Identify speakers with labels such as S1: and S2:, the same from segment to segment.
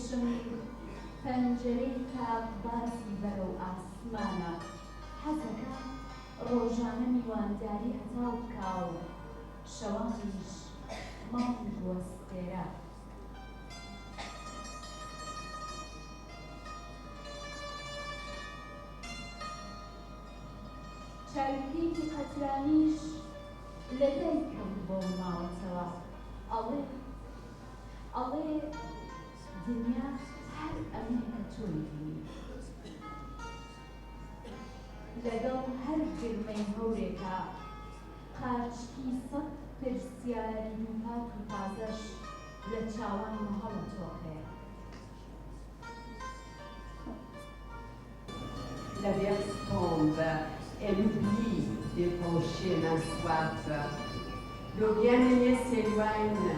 S1: ماڵیشم پەنجەرەی تاقبازی بەرەو ئاسمانە. حەزەکا ڕۆژانە میوانداری هەتاو بکا و شەوانیش مانگ و ئەستێرە. چاویلکەیەکی قەترانیش لە دایکم بۆم ماوەتەوە. ئەڵێ، ئەڵێ دنیا هەر ئەمەیە کە تۆ ئەیبینی. لەگەڵ هەر گرمەی هەورێکا قارچکی سەت پرسیاری دووپات و تازەش لە چاوانمە هەڵەتۆقێ.
S2: La verse tombe, elle oublie d'épancher ma soif. Le bien-aimé s'éloigne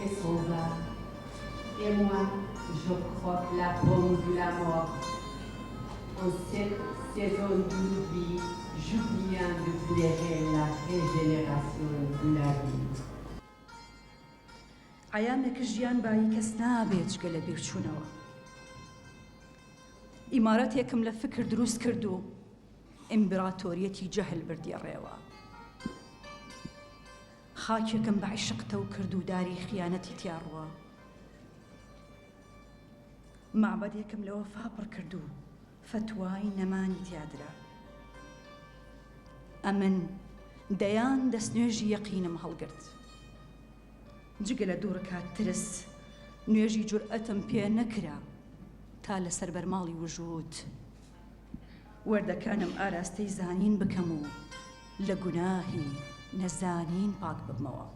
S2: et s'en va. Et moi, je croque la pomme de la mort. En cette saison d'oubli, j'oublie de flairer la régénération de la vie.
S3: عەیامێ ک ژیان بایی کەس نابێ جگە لە بیرچوونەوە. ئیمارەتێکم لە فکر دروست کرد و ئیمبراتۆریەتی جەهل بردیە ڕێوە. خاکێکم بە عیشق تەو کرد و داری خیانەتی تیا ڕوا. مەعبەدێکم لە وەفا پڕ کرد و فەتوای نەمانی تیا درا. ئەمن دەیان دەستنوێژی یەقینم هەڵگرت. جگە لە دوو ڕکات ترس، نوێژی جورئەتم پێ نەکرا تا لەسەر بەرماڵی وجوود وەردەکانم ئاراستەی زانین بکەم و لە گوناهی نەزانین پاک ببمەوە.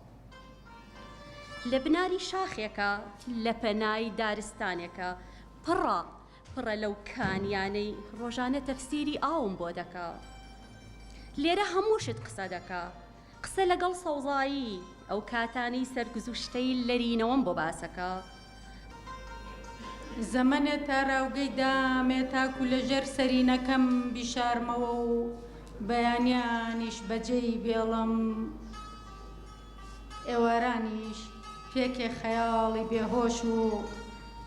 S4: لە بناری شاخێکا، لە پەنای دارستانێکا، پڕە پڕە لەو کانیانەی ڕۆژانە تەفسیری ئاوم بۆ دەکا. لێرە هەموو شت قسە دەکا. قسە لەگەڵ سەوزایی، ئەو کاتانەی سەرگوزشتەی لەرینەوەم بۆ باسەکا.
S5: زەمەنێ تاراوگەی دامێ تاکو لە ژێر سەرینەکەم بیشارمەوە و بەیانیانیش بەجێی بێڵم. ئێوارانیش پێکێ خەیاڵی بێهۆش و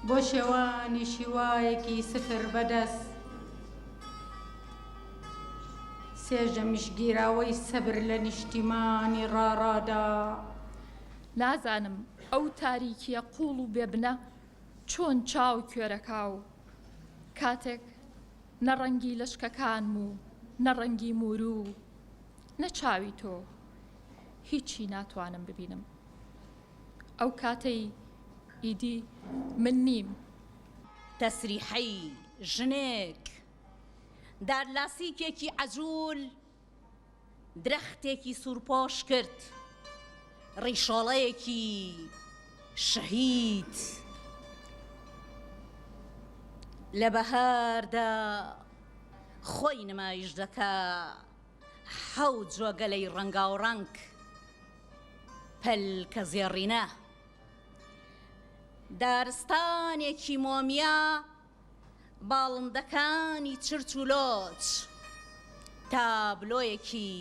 S5: بۆ شێوانیش هیوایەکی سفر بەدەست. سێ ژەمیش گیراوەی سەبر لە نیشتیمانی ڕاڕادا.
S6: نازانم ئەو تاریکییە قووڵ و بێبنە چۆن چاو کوێرەکا و کاتێک نە ڕەنگی لەچکەکانم و نە ڕەنگی مووروو و نە چاوی تۆ هیچی ناتوانم ببینم. ئەو کاتەی ئیدی من نیم.
S7: تەسریحەی ژنێک، دارلاسیکێکی عەجول درەختێکی سوورپۆش کرد، ڕیشۆڵەیەکی شەهید لە بەهاردا خۆی نمایش دەکا، حەوت جۆگەلەی ڕەنگاوڕەنگ، پەلکە زێڕینە، دارستانێکی مۆمیا، باڵندەکانی چرچ و لۆچ، تابلۆیەکی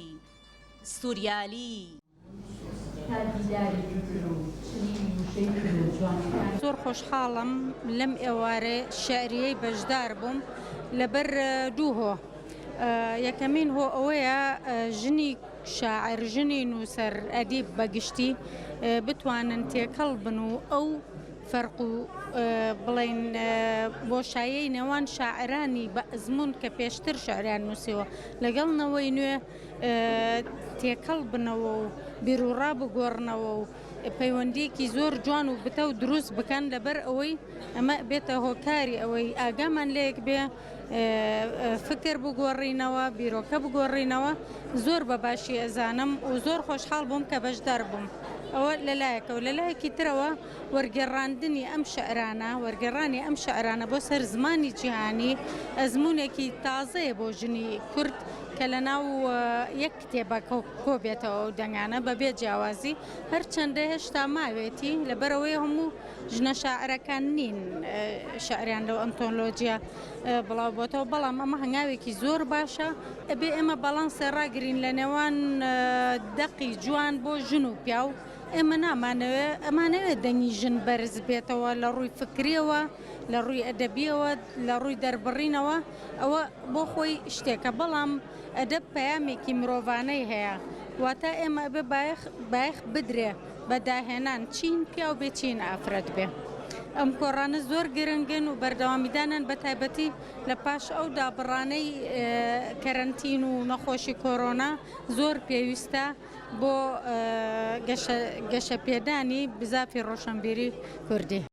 S7: سوریالی.
S1: تا دیدارێکی تر و چنینی وشەی تر و جوانیەکانی.
S5: زۆر خۆشحاڵم لەم ئێوارە شیعریەی بەشدار بووم لەبەر دوو هۆ یەکەمین هۆ ئەوەیە ژنی شاعر ژنی نووسەر ئەدیب بەگشتی بتوانن تێکەڵ بن و ئەو فەرق و بڵێین بۆشایەی نێوان شاعرانی بە ئەزموون کە پێشتر شعریان نووسیوە لەگەڵ نەوەی نوێ تێکەڵ بنەوە و بیروڕا بگۆڕنەوە و پەیوەندیەکی زۆر جوان و بتەو دروست بکەن لەبەر ئەوەی ئەمە بێتە هۆکاری ئەوەی ئاگامان لەیەک بێ فکر بگۆڕینەوە بیرۆکە بگۆڕینەوە زۆر بە باشی ئەزانم و زۆر خۆشحاڵ بووم کە بەشدار بووم ئەوە لەلایەکەوە لەلایەکی ترەوە وەرگێڕاندنی ئەم شعرانە وەرگێڕانی ئەم شعرانە بۆ سەر زمانی جیهانی ئەزموونێکی تازەیە بۆ ژنی کورد کە لە ناو یەک کتێبە کۆبێتەوە ئەو دەنگانە بەبێ جیاوازی هەرچەندە هێشتا ماوێتی لەبەرئەوەی هەموو ژنە شاعرەکان نین شعریان لەو ئەنتۆلۆجیە بڵاو بۆتەوە بەڵام ئەمە هەنگاوێکی زۆر باشە ئەبێ ئێمە باڵانسێ ڕاگرین لە نێوان دەقی جوان بۆ ژن و پیاو. ئێمە نامانەوێ ئەمانەوێ دەنگی ژن بەرز بێتەوە لە ڕووی فکریەوە لە ڕووی ئەدەبیەوە لە ڕووی دەربڕینەوە ئەوە بۆ خۆی شتێکە بەڵام ئەدەب پەیامێکی مرۆڤانەی هەیە واتە ئێمە ئەبێ بایەخ بایەخ بدرێ بە داهێنان چین پیاو بێ چین ئافرەت بێ ئەم کۆڕانە زۆر گرنگن و بەردەوامیدانن بە تایبەتی لە پاش ئەو دابڕانەی کەرەنتین و نەخۆشی کۆرۆنا زۆر پێویستە بۆ گەشەپێدانی بزافی ڕۆشنبیری کوردی.